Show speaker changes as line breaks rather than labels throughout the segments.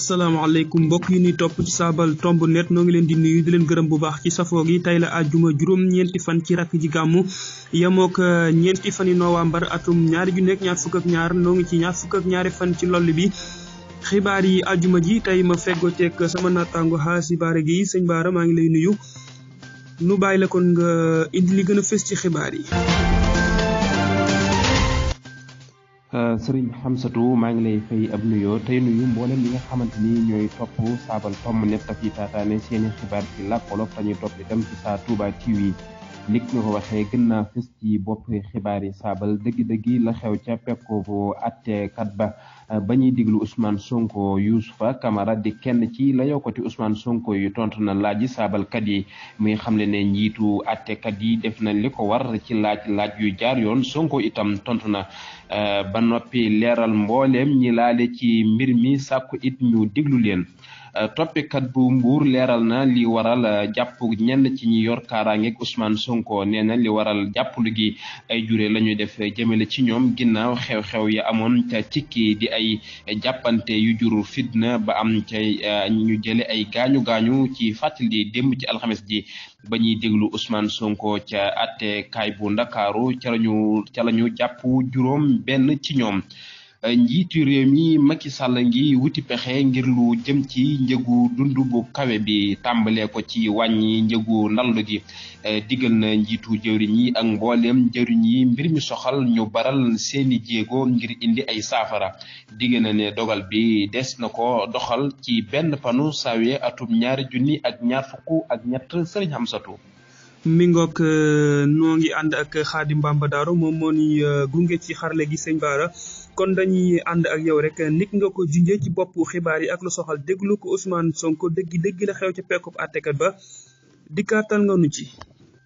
asalaamaaleykum mbokk yi ñuy topp ci saabal tomb net noo ngi leen di nuyu di leen gërëm bu baax ci safoo gi tey la àjjuma juróom-ñeenti fan ci rakk ji gàmmu yemook ñeenti fani novembre atum 2022 noo ngi ci 22 fan ci loll bi xibaar yi àjjuma ji tey ma feggoo teeg sama naataango Xaasi Baare gi sëñ Baara maa ngi lay nuyu nu bàyyi la kon nga indi li gën a fës ci xibaar yi.
Sëriñ Xamsatu maa ngi lay fay ab nuyoo tey nuyu mboolem li nga xamante ni ñooy topp saabal tomb net daf yi taataane seeni xibaar ci làkk wolof dañuy topp itam ci saa Touba TV nik ñu ko waxee gën naa fës ci bopp xibaar yi saabal dëgg-dëgg la xew ca pekku bu attekat ba ñuy diglu Ousmane Sonko Youssoufa Camara di kenn ci la yokkati Ousmane Sonko yu tontu na laaji saabalkat yi muy xamle ne njiitu attekat yi def na li ko war ci laaj yu jaar yoon Sonko itam tontu na ba noppi leeral mbooleem ñi laale ci mbir mi sàkku it ñu diglu leen toppikat bu Mbuur leeral na li waral jàpp ñenn ci ñi yor kaaraangeeg Ousmane Sonko nee na li waral jàppalu gi ay jure la ñuy def jëmale ci ñoom ginnaaw xew-xew ya amoon ca Cikki di ay jàppante yu juru fitna ba am ca ñu jële ay gaañu ci fàttali démb ci alxames ji ba ñuy déglu Ousmane Sonko ca attekaay bu Ndakaaru ca lañu jàpp juróom benn ci ñoom. njiitu réew mi Macky Sall ngi wuti pexe ngir lu jëm ci njëgu dund bu kawe bi tàmbalee ko ci wàññi njëgu ndallu gi digal na njiitu jëwriñ yi ak mbooleem jëwriñ yi mbir mi soxal ñu baral seeni jéego ngir indi ay saafara digg na ne dogal bi des na ko doxal ci benn panu sawe atum 2023 Sëriñ Amsatu
mi ngoog noo ngi ànd ak Xaadim Bamba Daaro moom moo ni gunge ci xarle gi sëñ Baara kon dañuy ànd ak yow rek nit nga ko junjee ci bopp xibaar yi ak lu soxal déglu ko Ousmane Sonko dëgg la xew ca pekkub àttekat ba dikkaatal nga nu ci.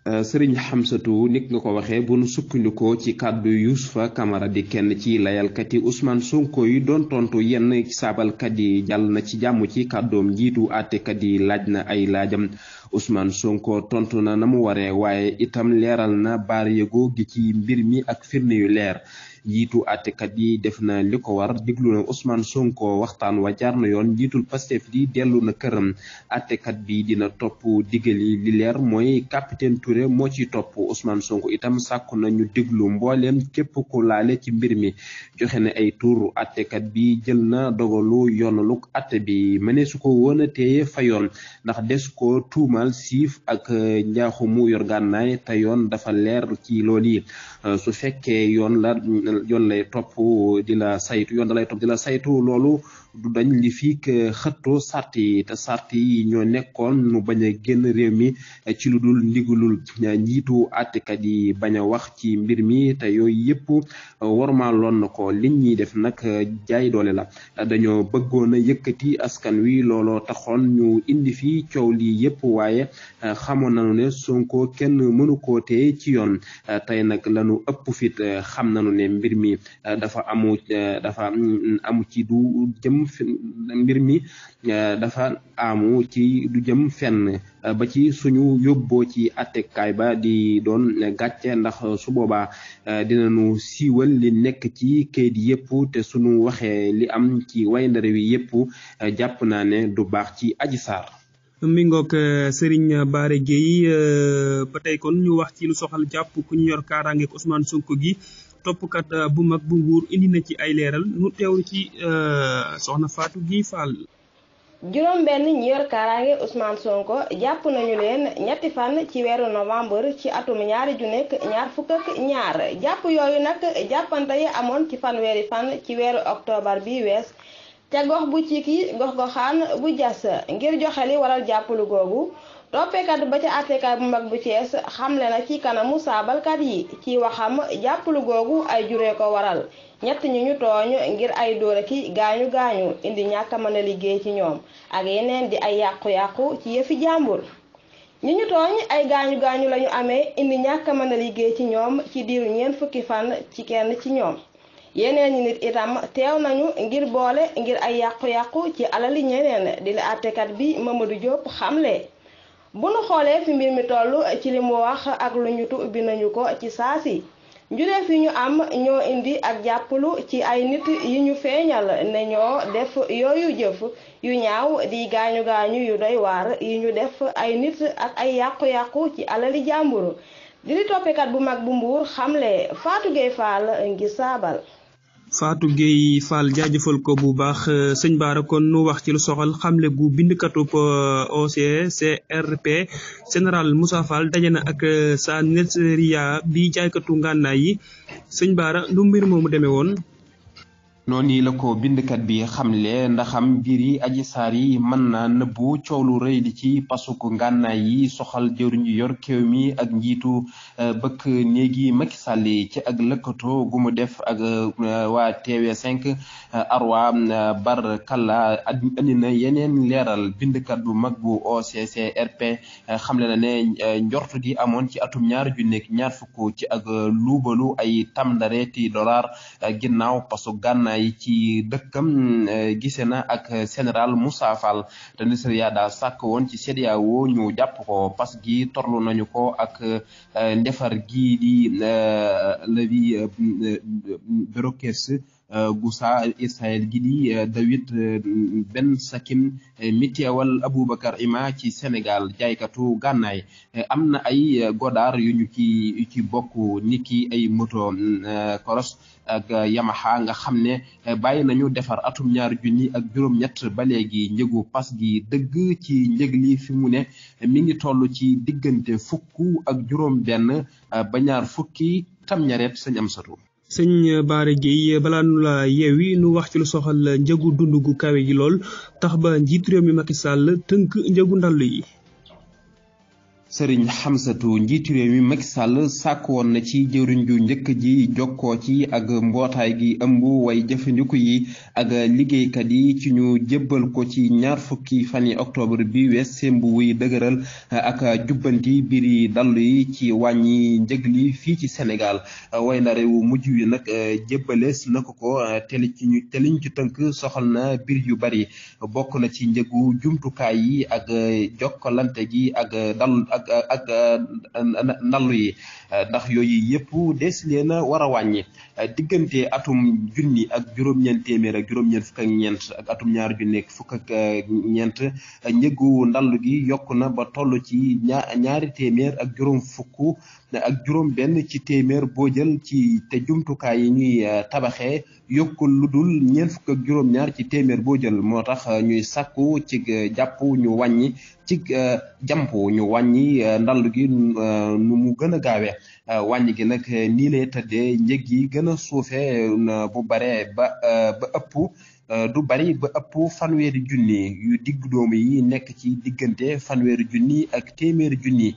Sëriñ Xamsatu nit nga ko waxee bu nu sukkandikoo ci kàddu Youssoufa Camara di kenn ci layalkat yi Ousmane Sonko yi doon tontu yenn saabalkat yi jàll na ci jàmm ci kàddoom njiitu àttekat yi laaj na ay laajam Ousmane Sonko tontu na mu waree waaye itam leeral na baar yëgoo gi ci mbir mi ak firnde yu leer njiitu àttekat yi def na li ko war diglu na Ousmane Sonko waxtaan wa jaar na yoon njiitul Pastef di dellu na këram àttekat bi dina topp digal yi li leer mooy capitaine Touré moo ci topp Ousmane Sonko itam sàkku na ñu déglu mbooleem képp ku laale ci mbir mi joxe na ay tuur àttekat bi jël na dogalu yoonaluk àtte bi mëne su ko woon a téye fa yoon ndax des ko tuumal siif ak njaaxumu yor gànnaay te yoon dafa leer ci loolu yi su fekkee yoon lay topp di la saytu loolu du dañ li fii xëttoo sart yi te sart yi ñoo nekkoon nu bañ a génn réew mi ci lu dul ndigalul njiitu àttekat yi bañ a wax ci mbir mi te yooyu yëpp warmaaloon na ko liñ ñuy def nag jaay doole la dañoo bëggoon a yëkkati askan wi looloo taxoon ñu indi fi coow lii yëpp waaye xamoon nañu ne Sonko kenn mënu koo téye ci yoon tey nag lañu ëpp fit xam nañu ne mbir mi dafa amu ci du jëm mbir mi dafa amu ci du jëm fenn ba ci suñu yóbboo ci attekaay ba di doon gàcce ndax su boobaa dinañu siiwal li nekk ci kayit yëpp te suñu waxee li am ci wayndare wi yëpp jàpp naa ne du baax ci Adji Sarr.
mi ngoog Serigne Bara Gueye ba tey kon ñu wax ci lu soxal jàpp ku ñu yor kaaraange ak Ousmane Sonko gi toppkat bu mag bu Mbuur indi na ci ay leeral nu teewlu ci soxna Fatou Gueye Fall.
juróom benn ñi yor kaaraange Ousmane Sonko jàpp nañu leen ñetti fan ci weeru novembre ci atum 2022 jàpp yooyu nag jàppante yi amoon ci fanweeri fan ci weeru octobre bi wees te gox bu Cikki gox-goxaan bu Jas ngir joxe li waral jàppalu googu toppekat ba ca àttekat bu mag bu Thiès xamle na ci kanamu saabalkat yi ci waxam jàppalu googu ay juree ko waral ñett ñu tooñ ngir ay dóor ki gaañu indi ñàkk a mën a liggéey ci ñoom ak yeneen di ay yàqu-yàqu ci yëfi jàmbur ñu tooñ ay gaañu lañu amee indi ñàkk a mën a liggéey ci ñoom ci diiru 4 fukki fan ci kenn ci ñoom yeneen ñi nit itam teew nañu ngir boole ngir ay yàqu-yàqu ci alali ñeneen di la àttekat bi Mamadou Diop xamle bu nu xoolee fi mbir mi toll ci li mu wax ak lu ñutu ubbi nañu ko ci saasi njureef yi ñu am ñoo indi ak jàppalu ci ay nit yi ñu feeñal ne ñoo def yooyu jëf yu ñaaw di gaañu yu doy waar yi ñu def ay nit ak ay yàqu-yàqu ci alali jàmbur di toppekat bu mag bu Mbuur xamle Fatou Gueye Fall ngi saabal.
Fatou Gueye Fall jaajëfal ko bu baax sëñ Bara kon nu wax ci lu soxal xamle gu bindkatub OCCRP général Moussa Fall daje na ak sa netteria bi jaaykatu ngànnaay yi sëñ Bara lu mbir moomu demee woon.
noonu la ko bindkat bi xamle ndaxam mbir yi Adji Sarr yi mën na nëbbu coow lu rëy di ci pasuku ngànnaay yi soxal jëwriñ yu yor kéew mi ak njiitu bëkk néegi Macky Sall ci ak lëkkatoo gu mu def ak waa TV5 Arwa Bar Kalla andi na yeneen leeral bindkat bu mag bu OCCRP xamle na ne njortu di amoon ci atum 2020 ci ak luubalu ay tamdareeti dollar ginnaaw pasu gànnaay ci dëkkam gise na ak général Moussa Fall te Nigeria daa sàkk woon ci CEDEAO ñu jàpp ko parce que torlu nañu ko ak ndefar gi di levi brokes gusa Israël gi di Dawit Ben Sakim mi teewal Aboubacar Ima ci Sénégal jaaykatu gànnaay am na ay godaar yu ñu ci bokk niki ay moto Koros ak Yamaha nga xam ne bàyyi nañu defar atum 2023 ba léegi njëgu pas gi dëgg ci njëg li fi mu ne mi ngi toll ci diggante 10 ak juróom-benn ba ñaar fukki tam ñareet sëñ Amsatu.
sëñ Bara Gueye balaa nu la yeewi nu wax ci lu soxal njëgu dund gu kawe gi lool tax ba njiit réew mi Macky Sall tënk njëgu ndàll yi.
Sëriñ Xamsatu njiitu réew mi Macky Sall sàkk woon na ci jëwriñ ju njëkk ji jokkoo ci ak mbootaay gi ëmb way jëfandiku yi ak liggéeykat yi ci ñu jébbal ko ci 20 fani octobre bi wees sembu wuy dëgëral ak jubbanti biri dallu yi ci wàññi njëg li fii ci Sénégal way la réew mujj wi nag jébbalees na ko te liñ ci tënk soxal na bir yu bari bokk na ci njëgu jumtukaay yi ak jokkalante gi ak ndallu yi ndax yooyu yëpp des leen a war a wàññi diggante atum junni ak juróom-ñeent téeméer ak juróom-ñeent fukk ak ñeent ak atum 2024 njëgu ndallu gi yokk na ba toll ci ñaari téeméer ak juróom fukk ak juróom benn ci téeméer boo jël ci te jumtukaay yi ñuy tabaxee yokkul lu dul 4 fukk ak juróom-ñaar ci téeméer boo jël moo tax ñuy sàkku ci jàpp ñu wàññi ci jàmp ñu wàññi ndallu gi nu mu gën a gaawee wàññi gi nag nii lay tëddee njëg yi gën a suufee bu bare ba ëpp du bari ba ëpp fanweeri junni yu digg doomu yi nekk ci diggante fanweeri junni ak téeméeri junni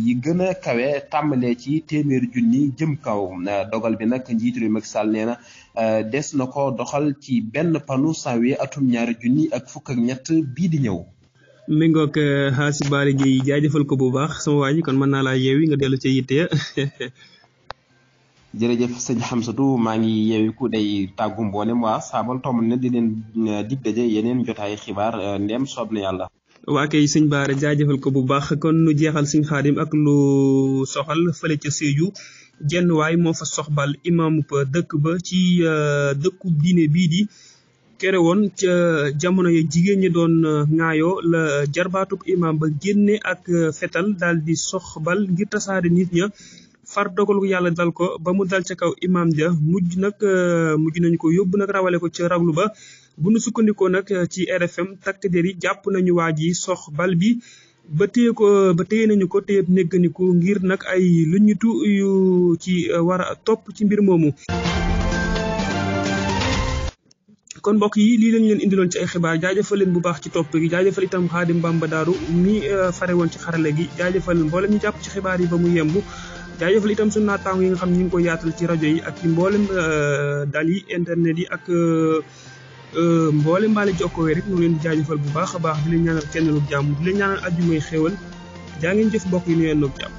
yi gën a kawe tàmbalee ci téeméeri junni jëm kaw dogal bi nag njiitu réew Macky Sall nee na des na ko doxal ci benn panu sawe atum 2023 bii di ñëw.
mi ngoog xaasi Bara Gueye jaajëfal ko bu baax sama waa ji kon mën naa laa yeewi nga dellu ca yitte
jërëjëf sëñ Xamsatu maa ngi yeewiku day tàggu mboolem waa saabal tomb ne di leen dig daje yeneen jotaay xibaar ndem soob na yàlla.
waa kay sëñ Bara jaajëfal ko bu baax kon nu jeexal sëñ Xaadim ak lu soxal fële ca Sédhiou jenn waay moo fa soxbal imaamu dëkk ba ci dëkku diine bii di kere woon ca jamono ya jigéen ñi doon ŋaayoo la jarbaatub imaam ba génne ak fetal daal di soxbal ngir tasaare nit ña far dogalu yàlla dal ko ba mu dal ca kaw imaam ja mujj nañu ko yóbbu nag rawale ko ca raglu ba bu nu sukkandikoo nag ci RFM takk der yi jàpp nañu waa ji soxbal bi ba téye nañu ko téyeb négganiku ngir nag ay luñutu yu ci war a topp ci mbir moomu. kon mbokk yi lii lañ leen indiloon ci ay xibaar jaajëfal leen bu baax ci topp gi jaajëfal itam Xaadim Bamba Daaru mi fare woon ci xarale gi jaajëfal mboolem ñu jàpp ci xibaar yi ba mu yemb jaajëfal itam suñu naataango yi nga xam ne ñu ngi ko yaatal ci rajo yi ak ci mboolem dal yi internet yi ak mboolem mbaale jokkoo rek ñu leen di jaajëfal bu baax a baax di leen ñaanal kenn lu jàmm di leen ñaanal àjjumay xéewal jaa ngeen jëf mbokk yi ñu yendoog jàmm